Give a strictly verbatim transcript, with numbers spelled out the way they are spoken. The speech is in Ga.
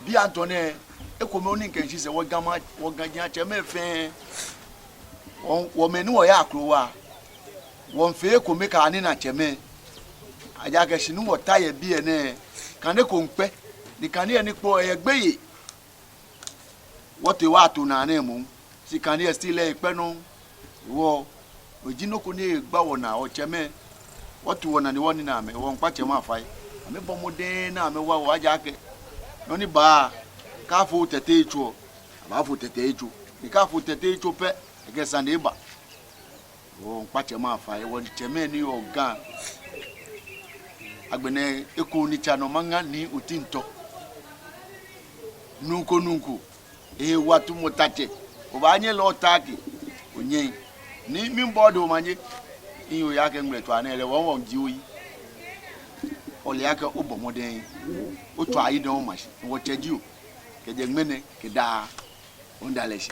Bianɛ tɔɔ nɛɛ, ekome ni mikɛshi sɛɛ, wɔ Ga maŋ, wɔ Ga jiatsɛmɛi fɛɛ, wɔ, wɔ mɛi ni wɔyaa akrowa, wɔmiifee ekome kɛha ninatsɛmɛi. Ejaakɛ shi ni wɔta yɛ biɛ nɛɛ, kane ko miikpɛ, ni kane lɛ ni kpɛɔ lɛ yɛ gbeyei. Wɔtee wɔto naa nɛɛ moŋ, shi kane lɛ still lɛ ekpɛ nɔ. Wɔ, eji nɔ ko ni egba wɔnaa, wɔtsɛmɛi. Wɔtu wɔnaa ni wɔnina amɛ, wɔmiikpa tsɛmɛi afai. Amɛbɔ mɔdɛŋ ni amɛwa wɔ, ejaakɛ nɔ ni baa, kɛ afo tɛtɛ etso, abaafo tɛtɛ etso. Ni kɛ afo tɛtɛ etso pɛ, ekɛ sane eba. Wɔmiikpa tsɛmɛi afai, wɔtsɛmɛi ni yɔɔ Ga. Agbɛnɛ eko ni tsa nɔ maŋa ni oti ntɔ. Nuu ko nuu ko, ehe wa tumɔ tatsɛ, obaanyɛ lɛ otake, onyɛ. Ni mibɔ do omanye, iyo ya kɛ ŋmlɛ tswa nɛɛ lɛ, wɔ wɔji oyi. Ole akɛ obɔ mɔdɛŋ, otswa yi dɔŋ oma shi, wɔtsɛ ji o, kɛjɛ ŋmɛnɛ kɛ daa, wɔmiida lɛ shi.